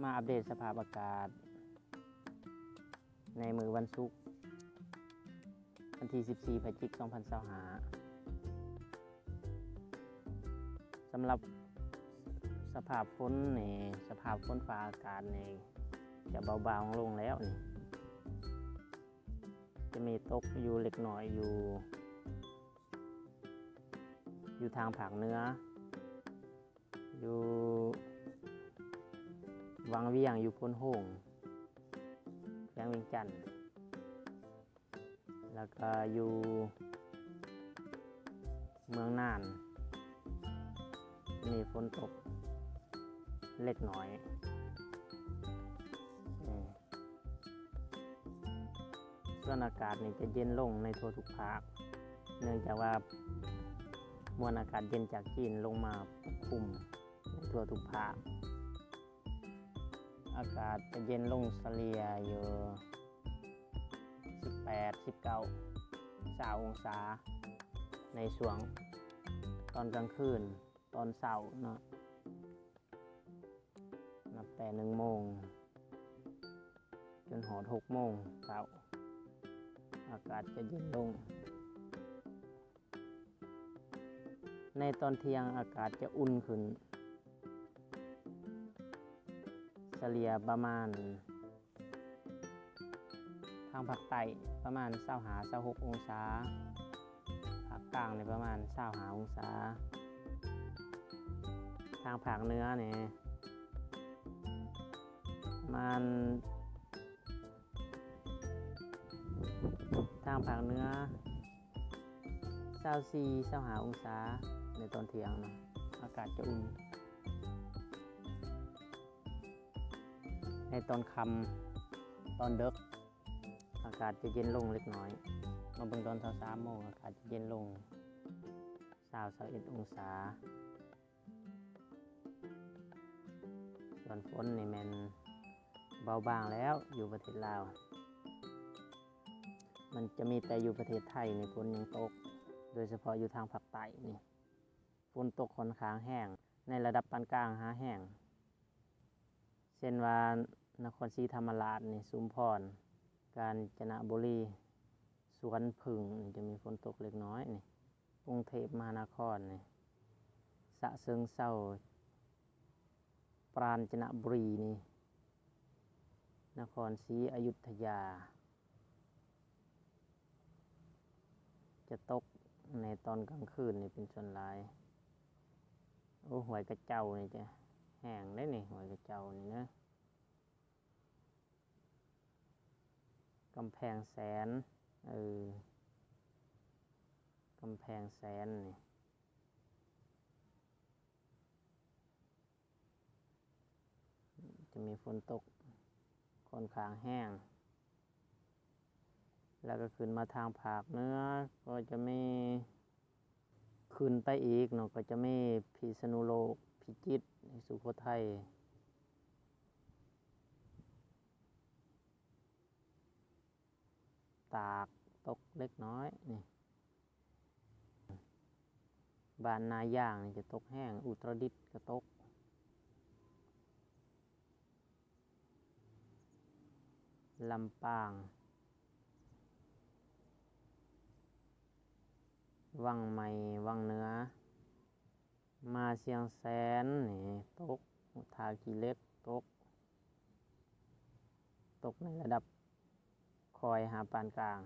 ມາອັບເດດສະພາບອາກາດໃນມື້ວັນສຸກ ວັນທີສິບສີ່ ພະຈິກ ສອງພັນຊາວຫ້າ. ສຳລັບສະພາບຝົນນີ້ ສະພາບຝົນຟ້າອາກາດນີ້ຈະເບົາບາງລົງແລ້ວນີ້ ຈະມີຕົກຢູ່ເລັກນ້ອຍຢູ່ ຢູ່ທາງພາກເໜືອ ຢູ່ວັງວຽງ ຢູ່ໂພນໂຮງ ແຂວງວຽງຈັນ ແລ້ວກໍຢູ່ເມືອງນານ ມີຝົນຕົກເລັກນ້ອຍ. ອືມ ສ່ວນອາກາດນີ້ຈະເຢັນລົງໃນທົ່ວທຸກພາກ ເນື່ອງຈາກວ່າມວນອາກາດເຢັນຈາກຈີນລົງມາປົກຄຸມໃນທົ່ວທຸກພາກ. ອາກາດຈະເຢັນລົງສະເລ່ຍຢູ່ສິບແປດ ສິບເກົ້າ ຊາວອົງສາ ໃນຊ່ວງຕອນກາງຄືນ ຕອນເຊົ້າເນາະ. ນັບແຕ່ໜຶ່ງໂມງຈົນຮອດຫົກໂມງເຊົ້າ ອາກາດຈະເຢັນລົງ. ໃນຕອນທ່ຽງອາກາດຈະອຸ່ນຂຶ້ນ ສະເລ່ຍປະມານ ທາງພາກໃຕ້ປະມານຊາວຫ້າ ຊາວຫົກອົງສາ, ພາກກາງນີ້ປະມານຊາວຫ້າອົງສາ, ທາງພາກເໜືອນີ້ປະມານ ທາງພາກເໜືອຊາວສີ່ ຊາວຫ້າອົງສາໃນຕອນທ່ຽງເນາະ, ອາກາດຈະອຸ່ນ. ໃນຕອນຄ່ຳ ຕອນເດິກ ອາກາດຈະເຢັນລົງເລັກນ້ອຍ. ມາເບິ່ງຕອນຊາວສາມໂມງ ອາກາດຈະເຢັນລົງຊາວ ຊາວເອັດອົງສາ. ສ່ວນຝົນນີ້ແມ່ນເບົາບາງແລ້ວຢູ່ປະເທດລາວ. ມັນຈະມີແຕ່ຢູ່ປະເທດໄທນີ້ຝົນຍັງຕົກ, ໂດຍສະເພາະຢູ່ທາງພາກໃຕ້ນີ້ ຝົນຕົກຂ້ອນຂ້າງແຮງ ໃນລະດັບປານກາງຫາແຮງ, ເຊັ່ນວ່ານະຄອນສີທຳມະລາດນີ້, ຊຸມພອນ, ການຈະນະບູລີ, ສວນຜຶ່ງນີ້ຈະມີຝົນຕົກເລັກນ້ອຍນີ້, ກຸງເທບມະຫານະຄອນນີ້, ສະເຊີງເຊົາ, ປານຈະນະບູລີນີ້, ນະຄອນສີອະຍຸດທະຍາ ຈະຕົກໃນຕອນກາງຄືນນີ້ເປັນສ່ວນຫຼາຍ. ໂອ້ ຫ້ວຍກະເຈົ້ານີ້ຈະແຫ້ງເດ້ນີ້, ຫ້ວຍກະເຈົ້ານີ້ເນາະ. ກຳແພງແສນ, ເອີ ກຳແພງແສນນີ້ ຈະມີຝົນຕົກຂ້ອນຂ້າງແຮງ, ແລ້ວກໍຂຶ້ນມາທາງພາກເໜືອກໍຈະມີ, ຂຶ້ນໄປອີກເນາະ ກໍຈະມີພິສະນຸໂລກ, ພິຈິດ, ສຸໂຂໄທ, ຕາກ ຕົກເລັກນ້ອຍນີ້. ບ້ານນາຢາງນີ້ຈະຕົກແຮງ, ອຸດຕະດິດກໍຕົກ, ລຳປາງ, ວັງໃໝ່, ວັງເໜືອ, ມາຊຽງແສນນີ້ຕົກ, ທ່າຂີ້ເຫຼັກຕົກ, ຕົກໃນລະດັບ ຄ່ອຍຫາປານກາງ.